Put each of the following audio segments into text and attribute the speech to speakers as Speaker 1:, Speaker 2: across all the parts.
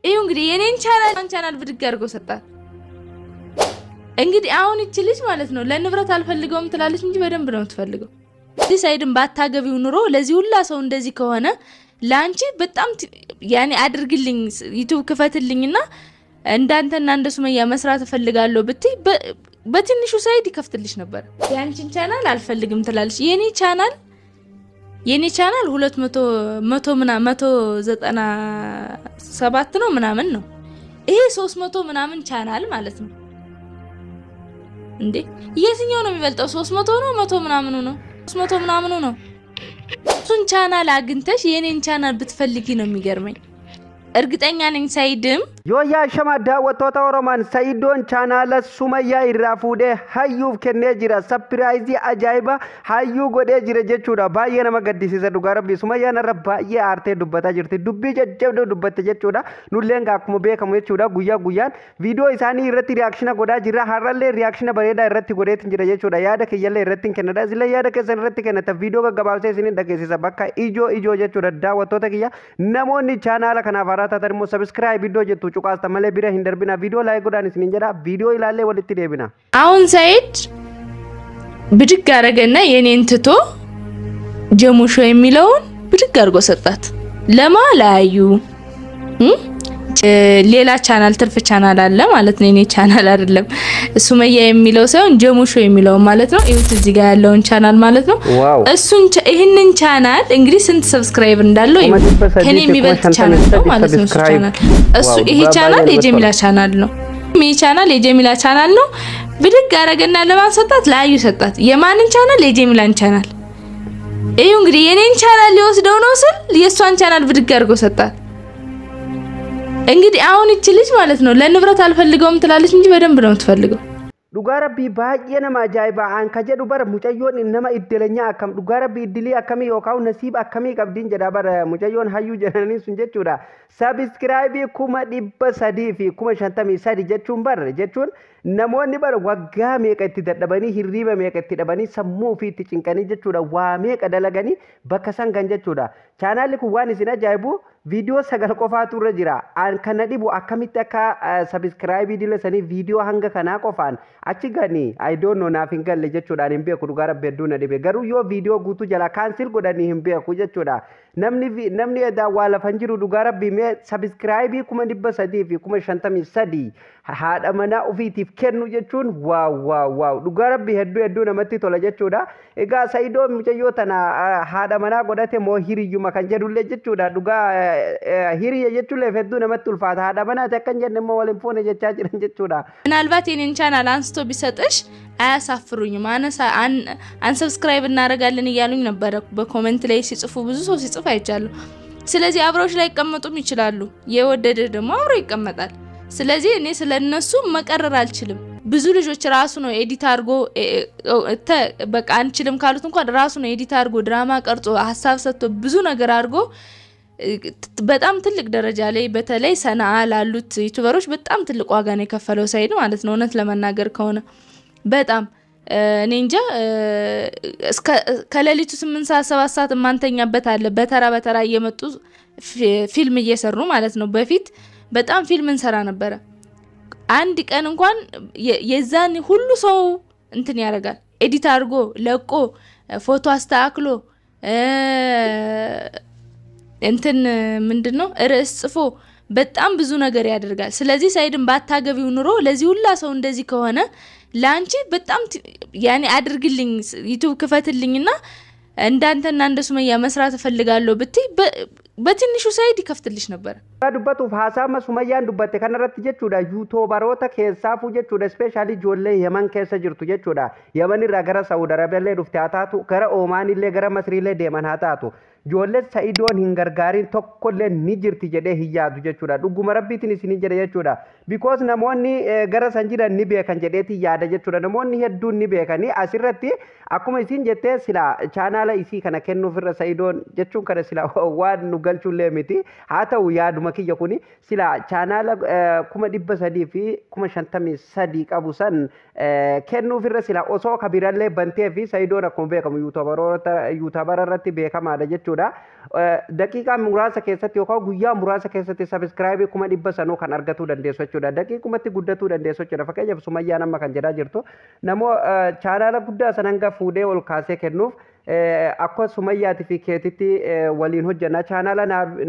Speaker 1: ይሁ እንግዲህ የኔን ቻናል ብድግ አድርጎ ሰጣት። እንግዲህ አሁን እቺ ልጅ ማለት ነው ለንብረት አልፈልገውም ትላለች እንጂ በደንብ ነው የምትፈልገው። እዚህ ሳይድን ባታገቢው ኑሮ ለዚህ ሁላ ሰው እንደዚህ ከሆነ ለአንቺ በጣም ያኔ አድርግልኝ፣ ዩቲዩብ ክፈትልኝና እንዳንተና እንደ ሱመያ መስራት እፈልጋለሁ ብትይ በትንሹ ሳይድ ይከፍትልሽ ነበር። የአንቺን ቻናል አልፈልግም ትላለች። የኔ ቻናል 200 መቶ ምና 197 ነው ምናምን ነው። ይሄ 300 ምናምን ቻናል ማለት ነው። እንዴ የትኛው ነው የሚበልጠው? 300 ነው 100 ምናምኑ ነው? 300 ምናምኑ ነው። እሱን ቻናል አግኝተሽ የኔን ቻናል ብትፈልጊ ነው የሚገርመኝ። እርግጠኛ ነኝ ሳይድም
Speaker 2: Yooyyaa shama daawwattoota Oromaan, Sa'idoon chaanaala Sumayyaa irraa fuudhee hayyuuf kennee jira. Surprise ajaa'iba hayyuu godhee jira jechuudha. Baay'ee nama gaddisiisa dhugaa rabbi. Sumayyaan irra baay'ee aartee dubbataa jirti. Dubbii jajjabduu dubbatte jechuudha. Nulleen akkuma beekamu jechuudha, guyyaa guyyaan viidiyoo isaanii irratti reaction godhaa jirra. Har'allee reaction bareedaa irratti godheetin jira jechuudha. Yaada kiyyallee irratti hin kennadha. Isillee yaada keessan irratti kennata. Viidiyoo gaggabaabsee isiniin dhageessisa. Bakka ijoo ijoo jechuudha, daawwattoota kiyya. Namoonni chaanaala kanaaf haaraa taatan immoo subscribe iddoo jettu cuqaasta malee bira hin darbina. Viidiyoo like godhaan isiniin jedha. Viidiyoo ilaallee walitti deebina.
Speaker 1: አሁን ሰይድ ብድግ አረገና የኔን ትቶ ጀሙሾ የሚለውን ብድግ አድርጎ ሰጣት። ለማ ላዩ ሌላ ቻናል ትርፍ ቻናል አለ ማለት ነው። የኔ ቻናል አይደለም፣ ሱመያ የሚለው ሳይሆን ጀሙሾ የሚለው ማለት ነው። እዩት እዚህ ጋር ያለውን ቻናል ማለት ነው። እሱን ይህንን ቻናል እንግዲህ ስንት subscribe እንዳለው ከኔ የሚበልጥ ቻናል ነው ማለት ነው። እሱ ቻናል እሱ ይሄ ቻናል የጀሚላ ቻናል ነው። ይሄ ቻናል የጀሚላ ቻናል ነው። ብድግ አረገና ለማን ሰጣት? ለአዩ ሰጣት። የማንን ቻናል? የጀሚላን ቻናል። ይሄ እንግዲህ የኔን ቻናል ሊወስደው ነው ስል የእሷን ቻናል ብድግ አድርጎ ሰጣት። እንግዲህ አሁን እቺ ልጅ ማለት ነው ለንብረት አልፈልገውም ትላለች እንጂ በደንብ ነው የምትፈልገው።
Speaker 2: Dhugaa rabbii baay'ee nama ajaa'iba. An ka jedhu bara mucayyoon nama iddilenyaa akkam, dhugaa rabbii iddilii akkamii yookaan nasiiba akkamii qabdiin jedha bara mucayyoon hayyuu jedhanii sun jechuudha. Subscribe 353,053 jechuun bar jechuun namoonni bara waggaa meeqa itti dadhabanii, hirriiba meeqa itti dhabanii, sammuu ofii itti cinqanii jechuudha, waa meeqa dalaganii bakka san gan jechuudha. Chaanaalli kun waan isin ajaa'ibu viidiyoo 9 qofaatu irra jira. An kana dhibu akkamitti akka subscribe dila sanii viidiyoo hanga kanaa qofaan achi gani, I don't know, naaf hin galle jechuudhaan hin beeku. Dhugaa rabbi hedduu na dhibe. Garuu yoo viidiyoo guutuu jala cancel godhanii hin beeku jechuudha. Namni edaa waa lafan jiru dhugaa rabbi mee subscribe 353,053 haadha manaa ofiitiif kennu jechuun wow wow wow, dhugaa rabbi hedduu hedduu namatti tola jechuudha. Egaa Sa'idoon mucayyoo tana haadha manaa godhate moo hiriyyuma kan jedhullee jechuudha. Dhugaa hiriyya jechuullee hedduu namatti ulfaata. Haadha manaati akkan jenne immoo waliin fuune jechaa jiran jechuudha.
Speaker 1: ምናልባት የኔን ቻናል አንስቶ ቢሰጥሽ አያሳፍሩኝም። አነሳ unsubscribe እናደርጋለን እያሉኝ ነበረ በ comment ላይ ሲጽፉ፣ ብዙ ሰው ሲጽፍ አይቻለሁ። ስለዚህ አብረውሽ ላይ ይቀመጡም ይችላሉ። የወደደ ደግሞ አብሮ ይቀመጣል። ስለዚህ እኔ ስለነሱ መቀረር አልችልም። ብዙ ልጆች ራሱ ነው edit አድርጎ፣ በቃ አንችልም ካሉት እንኳን ራሱ ነው edit አድርጎ፣ ድራማ ቀርጾ፣ ሀሳብ ሰጥቶ፣ ብዙ ነገር አድርጎ በጣም ትልቅ ደረጃ ላይ፣ በተለይ ሰነአ ላሉት ዩቱበሮች በጣም ትልቅ ዋጋ ነው የከፈለው ሰይድ ማለት ነው። እውነት ለመናገር ከሆነ በጣም እኔ እንጃ፣ እስከ ከሌሊቱ 8 ሰዓት 7 ሰዓት የማንተኛበት አለ። በተራ በተራ እየመጡ ፊልም እየሰሩ ማለት ነው። በፊት በጣም ፊልም እንሰራ ነበረ። አንድ ቀን እንኳን የዛን ሁሉ ሰው እንትን ያደርጋል። Edit አድርጎ ለቆ፣ ፎቶ አስተካክሎ፣ እንትን ምንድን ነው ርዕስ ጽፎ በጣም ብዙ ነገር ያደርጋል። ስለዚህ ሳይድን ባታገቢው ኑሮ ለዚህ ሁላ ሰው እንደዚህ ከሆነ ለአንቺ በጣም ያኔ አድርግልኝ፣ ዩቱብ ክፈትልኝና እንዳንተና እንደ ሱመያ መስራት እፈልጋለሁ ብትይ በትንሹ ሳይድ ይከፍትልሽ ነበር።
Speaker 2: Dubbatuuf haasaama Sumayyaan dubbatte kanarratti jechuudha, yuutuubaroota keessaafuu jechuudha, especially ijoollee Yaman keessa jirtu jechuudha, Yaman irraa gara Saawud Arabiyaallee dhufte haa taatu, gara Oomaanillee gara Masriillee deeman haa taatu, ijoollee Sa'idoon hin gargaarin tokkollee ni jirti jedhee hin yaadu jechuudha. Dhuguma rabbiitiin isin jedhe jechuudha, because namoonni gara san jiran ni beekan jedheeti yaada jechuudha. Namoonni hedduun ni beekanii asirratti akkuma isin jettee sila chaanaala isii kana kennuuf irra Sa'idoon jechuun kana sila waan nu galchullee miti. Haa ta'u, yaaduma kiyya kuni sila chaanaala 353,053 qabu san kennuufirra sila osoo kabirallee bantee fi Sayidoon akkuma beekamu YouTubera irratti beekamaadha jechuudha. Daqiiqaa muraasa keessatti yookaan guyyaa muraasa keessatti subscribe 100,000 sanuu kan argatuu dandeessu jechuudha. Daqiiqumatti guddatuu dandeessu jechuudha. Fakkeenyaaf, Sumayyaan amma kan jedhaa jirtu namoo chaanaala guddaa san hanga fuudhee ol kaasee kennuuf akka Sumayyaatii fi keetitti waliin hojjanna, chaanaala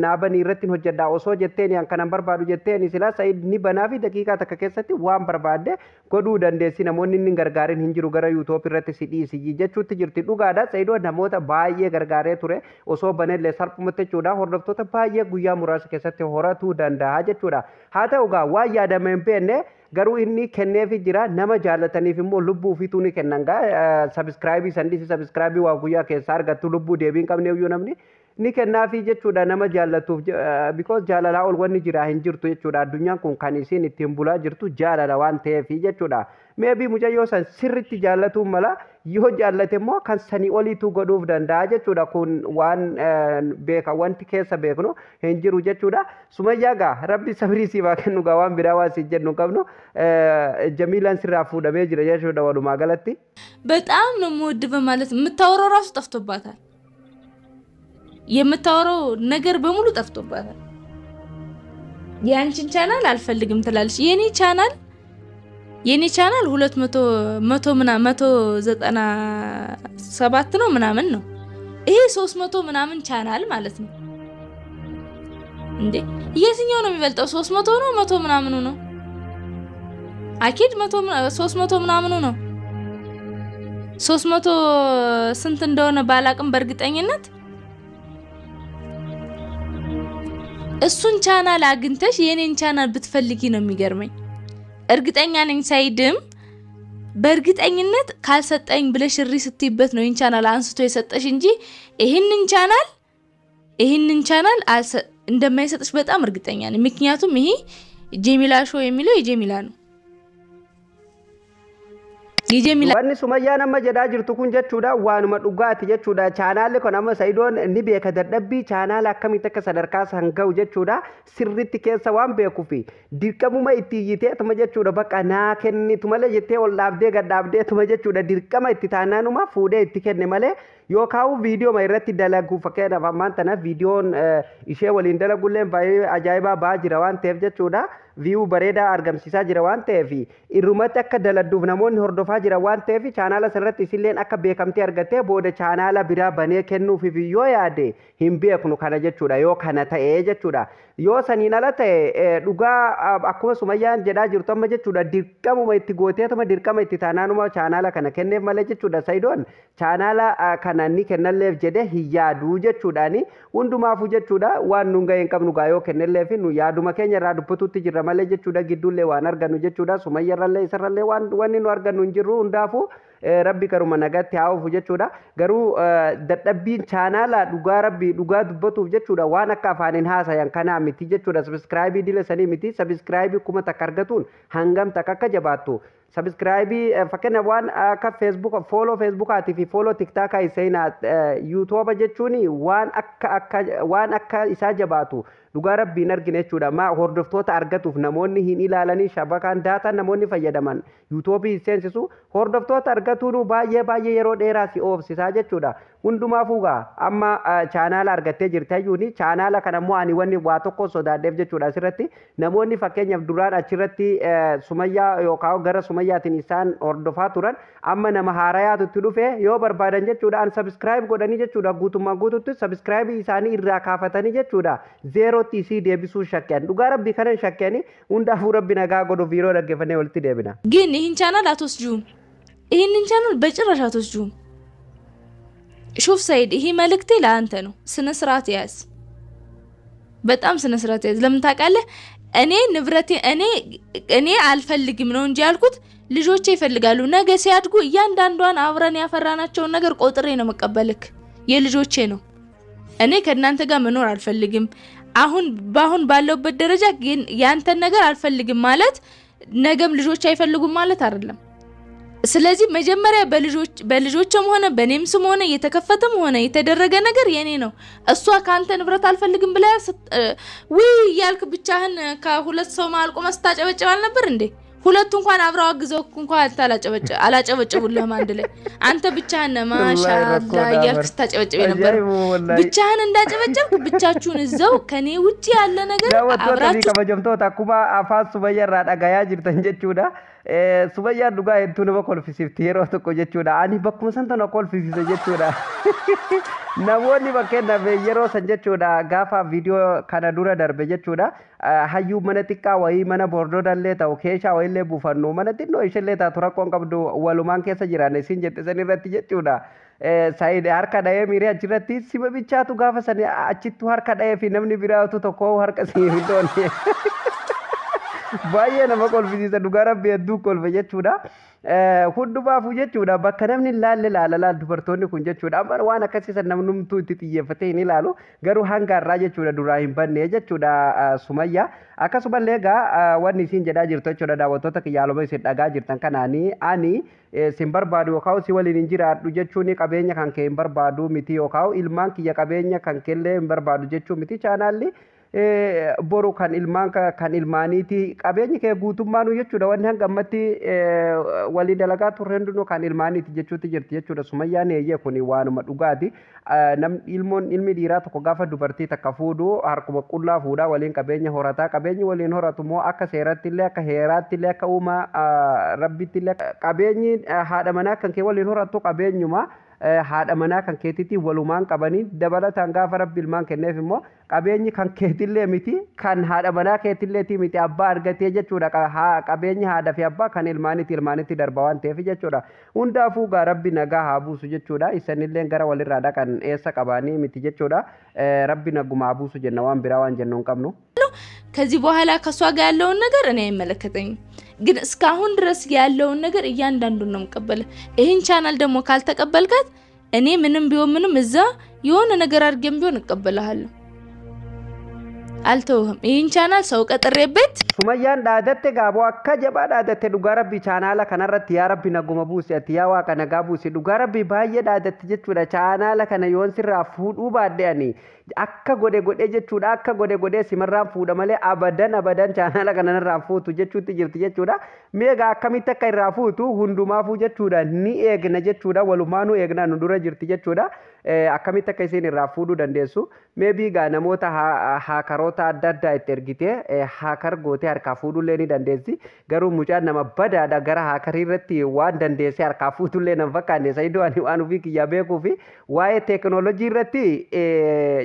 Speaker 2: naabanii irratti hojjedha osoo jetteen, an kanan barbaadu jetteen, sila Sayid ni banaa fi daqiiqaa takka keessatti waan barbaadde godhuu dandeessi. Namoonni inni gargaarin hin jiru, gara YouTube irratti si dhiisi jechuutti jirti. Dhugaadha, Sayidoo namoota baay'ee gargaaree ture. Osoo banellee salphumatti jechuudha hordoftoota baay'ee guyyaa muraasa keessatti horatuu danda'a jechuudha. Haa ta'u gaa, waan yaadame hin beekne, garuu inni kenneefi jira. Nama jaallataniif immoo lubbuu ofiituu ni kennan gaa. Subscribe sandisi, subscribe waa guyyaa keessaa argattu lubbuu deebii hin qabne iyyuu namni ni kennaafi jechuudha nama jaallatuuf, because jaalalaa ol wanni jira hin jirtu jechuudha. Addunyaan kun kan isiin ittiin bulaa jirtu jaalala waan ta'eefi jechuudha. Maybe mucayyoo san sirritti jaallatuun mala, yoo jaallate immoo kan sanii oliitu godhuuf danda'a jechuudha. Kun waan beeka wanti keessa beeknu hin jiru jechuudha. Sumayyaa gaa, Rabbi sabrii siif haa kennu gaa. Waan biraa waan si jennu hin qabnu. Jamiilaan sirraa fuudhamee jira jechuudha walumaa galatti.
Speaker 1: በጣም ነው የምወድ በማለት የምታወራው ራሱ ጠፍቶባታል። የምታወራው ነገር በሙሉ ጠፍቶባታል። የአንቺን ቻናል አልፈልግም ትላለች። የኔ ቻናል 200 መቶ ምና 197 ነው ምናምን ነው። ይሄ 300 ምናምን ቻናል ማለት ነው እንዴ! የትኛው ነው የሚበልጠው? 300 ነው መቶ ምናምኑ ነው? أكيد 100 300 ምናምኑ ነው። 300 ስንት እንደሆነ ባላቅም በእርግጠኝነት እሱን ቻናል አግኝተሽ የኔን ቻናል ብትፈልጊ ነው የሚገርመኝ። እርግጠኛ ነኝ ሳይድም በእርግጠኝነት ካልሰጠኝ ብለሽ እሪ ስትይበት ነው ይህን ቻናል አንስቶ የሰጠሽ እንጂ ይህንን ቻናል እንደማይሰጥሽ በጣም እርግጠኛ ነኝ። ምክንያቱም ይሄ ጀሚላ ሾው የሚለው የጀሚላ ነው። የጀሚላ
Speaker 2: Wanni Sumayyaan amma jedhaa jirtu kun jechuudha waanuma dhugaati jechuudha. Chaanaalli kun amma Sayidoon ni beeka dadhabbii chaanaala akkamitti akka sadarkaa san ga'u jechuudha. Sirritti keessa waan beekuufi dirqamuma itti iyyiteetuma jechuudha, bakka naa kennitu malee jettee ol dhaabdee gad dhaabdeetuma jechuudha, dirqama itti taanaanuma fuudhee itti kenne malee, yookaan viidiyoo irratti dalagu. Fakkeenyaaf, ammaan tana viidiyoon ishee waliin dalagullee baay'ee ajaa'ibaa ba'aa jira waan ta'eef jechuudha. View bareedaa argamsiisaa jira waan ta'eef, irrumatti akka daladduuf namoonni hordofaa jira waan ta'eef, chaanaala sanarratti isilleen akka beekamtii argattee booda chaanaala biraa banee kennuufiif yoo yaade hin beeknu kana jechuudha, yoo kana ta'ee jechuudha. Yoo saniin ala ta'e, dhugaa akkuma Sumayyaan jedhaa jirtu amma jechuudha, dirqamuma itti gooteetuma dirqama itti taanaanuma chaanaala kana kenneef malee jechuudha. Sayidoon chaanaala kana ni kennalleef jedhe hin yaaduu jechuudhaani. Hundumaafuu jechuudha waan nun ga'e hin qabnu gaa. Yoo kennelleef nu yaaduma keenya irraa dubbatutti jirra malee jechuudha, gidduullee waan argannu jechuudha Sumayyarrallee isarrallee waan wanni nu argannu hin jirru. Hundaafuu Rabbi karuma nagatti haa oofu jechuudha. Garuu dadhabbiin chaanaala, dhugaa Rabbi dhugaa dubbatuuf jechuudha, waan akka afaaniin haasayan kanaa miti jechuudha. Subscribe dila sanii miti. Subscribe 1000 argatuun hangam takka akka jabaattu, subscribe fakkeenya waan akka Facebook follow, Facebookaatii fi follow TikTokaa seenaa, YouTube jechuun waan akka waan akka isaa jabaatu dhugaa Rabbiin argine jechuudha. Maa hordoftoota argatuuf namoonni hin ilaalanii, shabakaan daataan namoonni fayyadaman YouTube hin seensisu, hordoftoota argatuun baay'ee baay'ee yeroo dheeraa si oofsisaa jechuudha. Hundumaafuu gaa amma chaanaala argattee jirti hayyuuni. Chaanaala kana immoo ani wanni waa tokko sodaadheef jechuudha, asirratti namoonni fakkeenyaaf duraan achirratti Sumayyaa yookaan gara Sumayyaatiin isaan hordofaa turan amma nama haarayaatu itti dhufe yoo barbaadan jechuudha unsubscribe godhanii jechuudha, guutummaa guututti subscribe isaanii irraa kaafatanii jechuudha zeerootti isii deebisuu shakkan. Dhugaa Rabbi kanan shakkani. Hundaafuu Rabbi nagaa godhuuf yeroo dhaggeeffannee walitti deebina.
Speaker 1: ግን ይህን ቻናል አትወስጂውም። ይህንን ቻናል በጭራሽ አትወስጂውም። شوف ሰይድ፣ ይሄ መልእክቴ ለአንተ ነው። ስነ ስርዓት ያዝ፣ በጣም ስነ ስርዓት ያዝ። ለምን ታውቃለህ? እኔ ንብረቴ እኔ አልፈልግም ነው እንጂ ያልኩት ልጆቼ ይፈልጋሉ። ነገ ሲያድጉ እያንዳንዷን አብረን ያፈራናቸውን ነገር ቆጥሬ ነው መቀበልክ። የልጆቼ ነው። እኔ ከእናንተ ጋር መኖር አልፈልግም። አሁን በአሁን ባለውበት ደረጃ ግን ያንተን ነገር አልፈልግም ማለት ነገም ልጆች አይፈልጉም ማለት አይደለም። ስለዚህ መጀመሪያ በልጆችም ሆነ በኔም ስም ሆነ የተከፈተም ሆነ የተደረገ ነገር የኔ ነው። እሷ ከአንተ ንብረት አልፈልግም ብላ ውይ እያልክ ብቻህን ከሁለት ሰው መሀል ቆመህ ስታጨበጭብ አልነበር እንዴ? ሁለቱ እንኳን አብረው አግዘው እንኳን አንተ አላጨበጭቡልህም አንድ ላይ። አንተ ብቻህን ነህ ማሻአላ እያልክ ስታጨበጭብ የነበረው። ብቻህን እንዳጨበጨብክ ብቻችሁን እዛው ከኔ ውጭ ያለ ነገር
Speaker 2: Daawwattoota fi
Speaker 1: አብራችሁ
Speaker 2: kabajamtoota, akkuma afaan Sumayyaa irraa dhagayaa jirtan jechuudha. Sumayyaan dhugaa hedduu nama kolfisiifti yeroo tokko jechuudha. Ani bakkuma san na kolfisiise jechuudha. Namoonni fakkeenyaaf yeroo san jechuudha, gaafa viidiyoo kana dura darbe jechuudha. Hayyuu mana xiqqaa wayii, mana bordodallee ta'u, keeshaa wayiillee buufannu, mana xinnoo isheellee taatu rakkoon qabdu, walumaan keessa jiran isin jette san irratti jechuudha. Saayid harka dhahee miiree achirratti sima bichaatu gaafa sani achittu harka dhahee fi namni biraatu tokko harka si hin dhoone. Baay'ee nama kolfisiisa, dhugaa rabbi hedduu kolfe jechuudha. Hundumaafuu jechuudha, bakka namni laalle laala laal dubartoonni kun jechuudha. Amma waan akkasiisan namnumtuu itti xiyyeeffatee hin ilaalu, garuu hanga har'aa jechuudha duraa hin banne jechuudha Sumayyaa. Akkasumallee egaa wanni isiin jedhaa jirtu jechuudha, daawwattoota kiyyaaloma isin dhagaa jirtan kanaanii, ani sin barbaadu yookaan si waliin hin jiraadhu jechuun qabeenya kan kee hin barbaadu miti, yookaan ilmaan kiyya qabeenya kan keellee hin barbaadu jechuu miti. Chaanaalli boru kan ilmaan kan ilmaaniiti, qabeenyi kee guutummaanu jechuudha, wanni hanga ammatti walii dalagaa turre hundinuu kan ilmaaniiti jechuutti jirti jechuudha Sumayyaan. Eeyyee, kun waanuma dhugaati. Namni ilmoon ilmi dhiiraa tokko gaafa dubartii takka fuudhu harkuma qullaa fuudhaa, waliin qabeenya horataa. Qabeenyi waliin horatu immoo akka seeratti illee, akka heeraatti illee, akka uumaa rabbitti illee, qabeenyi haadha manaa kan kee waliin horatu qabeenyuma haadha manaa kan keetitti walumaan qabanii. Dabalataan gaafa rabbi ilmaan kenneef immoo qabeenyi kan keetillee miti, kan haadha manaa keetillee miti, abbaa argatee jechuudha. Qabeenyi haadha fi abbaa kan ilmaanitti ilmaanitti darba waan ta'eef jechuudha. Hundaafuu gaa rabbi nagaa haa buusu jechuudha. Isanillee gara walirraa dhaqan eessa qabaanii miti jechuudha. Rabbi naguma haa buusu jenna, waan biraa waan jennu hin qabnu.
Speaker 1: ከዚህ በኋላ ከእሷ ጋር ያለውን ነገር እኔ አይመለከተኝም። ግን እስካሁን ድረስ ያለውን ነገር እያንዳንዱን ነው የምቀበለው። ይህን ቻናል ደግሞ ካልተቀበልካት እኔ ምንም ቢሆን ምንም እዛ የሆነ ነገር አድርጌም ቢሆን እቀበልሃለሁ። አልተውህም። ይህን ቻናል ሰው ቀጥሬበት
Speaker 2: Sumayyaan dhaadatte gaaboo akka jabaa dhaadatte, dhugaa rabbi, chaanaala kanarratti. Yaa rabbi naguma buusi ati, yaa waaqa nagaa buusi. Dhugaa rabbi baay'ee dhaadatte jechuudha. Chaanaala kana yoon sirraa fuudhuu baadhe ani akka godhe godhe jechuudha, akka godhe godhe simarraan fuudha malee abadan abadan chaanaala kana narraan fuutu jechuutti jirti jechuudha. Meegaa akkamitti akka irraa fuutu hundumaafuu jechuudha ni eegna jechuudha, walumaanuu eegna, nu dura jirti jechuudha. Akkamitti akka isiin irraa fuudhuu dandeessu maybe gaa namoota hackeroota adda addaa itti ergitee hacker gootee harkaa fuudhullee ni dandeessi. Garuu mucaan nama badaadha, gara hackerii irratti waan dandeessee harkaa fuutullee nan fakkaanne. Saayidoo ani waan ofii kiyyaa beekuu fi waa'ee teekinooloojii irratti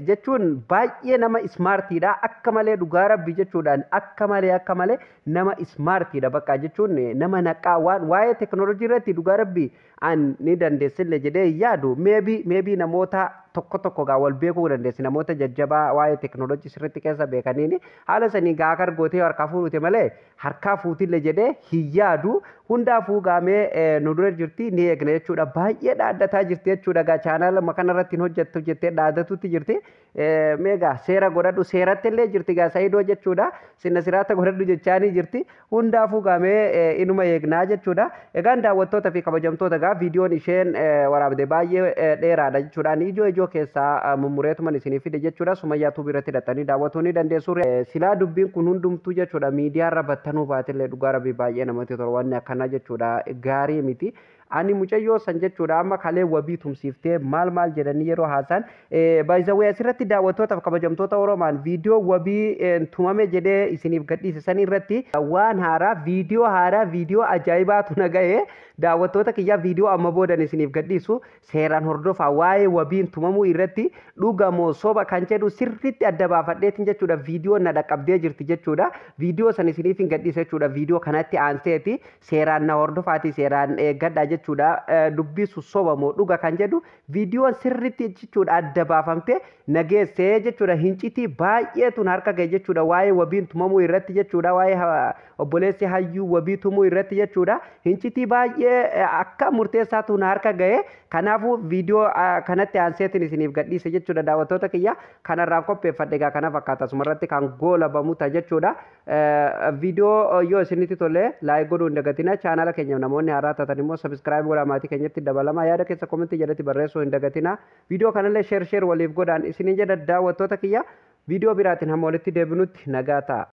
Speaker 2: jechuun baay'ee nama smartiidha akka malee, dhugaa rabbi jechuudhaan akka malee nama smartiidha bakka jechuun nama naqaa waan waa'ee teekinooloojii irratti, dhugaa rabbi an ni dandeessillee jedhee hin yaadu. Maybe namoota tokko tokko gaa wal beekuu dandeessi, namoota jajjabaa waa'ee teekinooloojii sirriitti keessa beekaniini haala sanii gaa hacker gootee harkaa fuudhute malee harkaa fuutillee jedhee hin yaadu. Hundaafuu gaamee nu dura jirti, ni eegna jechuudha. Baay'ee dhaaddataa jirti jechuudha. Gaa chaanaala kanarratti hin hojjettu jettee dhaaddatutti jirti. Meegaa seera godhadhu, seeratti illee jirti gaa Saayidoo jechuudha. Sinna siraata godhadhu jechaanii jirti. Hundaafuu gaamee inuma eegnaa jechuudha. Egaan daawwattoota fi kabajamtoota, gaa viidiyoon isheen waraabde baay'ee dheeraadha jechuudha. Ijoo ijoo keessaa mummureetuman isinii fide jechuudha. Sumayyaa biratti hidhatanii daawwatuu ni dandeessu. Silaa dubbiin kun hundumtuu jechuudha miidiyaarra battanuu baatellee, dhugaa rabbii baay'ee namatti tola. Wanni akkanaa jechuudha gaarii miti. Ani mucayyoo san jechuudha amma kalee wabii tumsiiftee maal maal jedhanii yeroo haasaan baay'izawee asirratti, daawwattootaaf kabajamtoota Oromaan, viidiyoo wabii tumame jedhee isiniif gadhiise san irratti waan haaraa, viidiyoo haaraa, viidiyoo ajaa'ibaatu na ga'e. Daawwattoota kiyyaa, viidiyoo amma boodan isiniif gadhiisu seeraan hordofaa. Waa'ee wabiin tumamuu irratti dhugamoo soba kan jedhu sirriitti adda baafadheetiin jechuudha viidiyoo na dhaqqabdee jirti jechuudha. Viidiyoo san isiniif hin gadhiise jechuudha. Viidiyoo kanatti aanseeti seeraan na hordofaati, seeraan eeggadhaa jechuudha. jechuudha. Dubbisu soba moo dhuga kan jedhu viidiyoon sirriitti jechuudha adda baafamte nageessee jechuudha. Hincitii baay'eetuun harka ga'e jechuudha, waa'ee Wabiin tumamuu irratti jechuudha, waa'ee obboleessi Hayyuu Wabii tumuu irratti jechuudha. Hincitii baay'ee akka murteessaatuun harka ga'e. Kanaafuu viidiyoo kanatti aanseetiin isiniif gadhiise jechuudha. Daawwattoota kiyya, kanarraa qopheeffadhe egaa kana fakkaata, asumarratti kan goolabamu ta'a jechuudha. Viidiyoo yoo isinitti tole like godhuu hin dagatina. Chaanala keenya namoonni haaraa taatan immoo subscribe godhaa, maatii keenyatti dabalama. Yaada keessa commentii jalatti barreessuu hin dagatina. Viidiyoo kanallee share share waliif godhaan isiniin jedha. Daawwattoota kiyya, viidiyoo biraatiin hamma walitti deebinutti nagaa ta'a.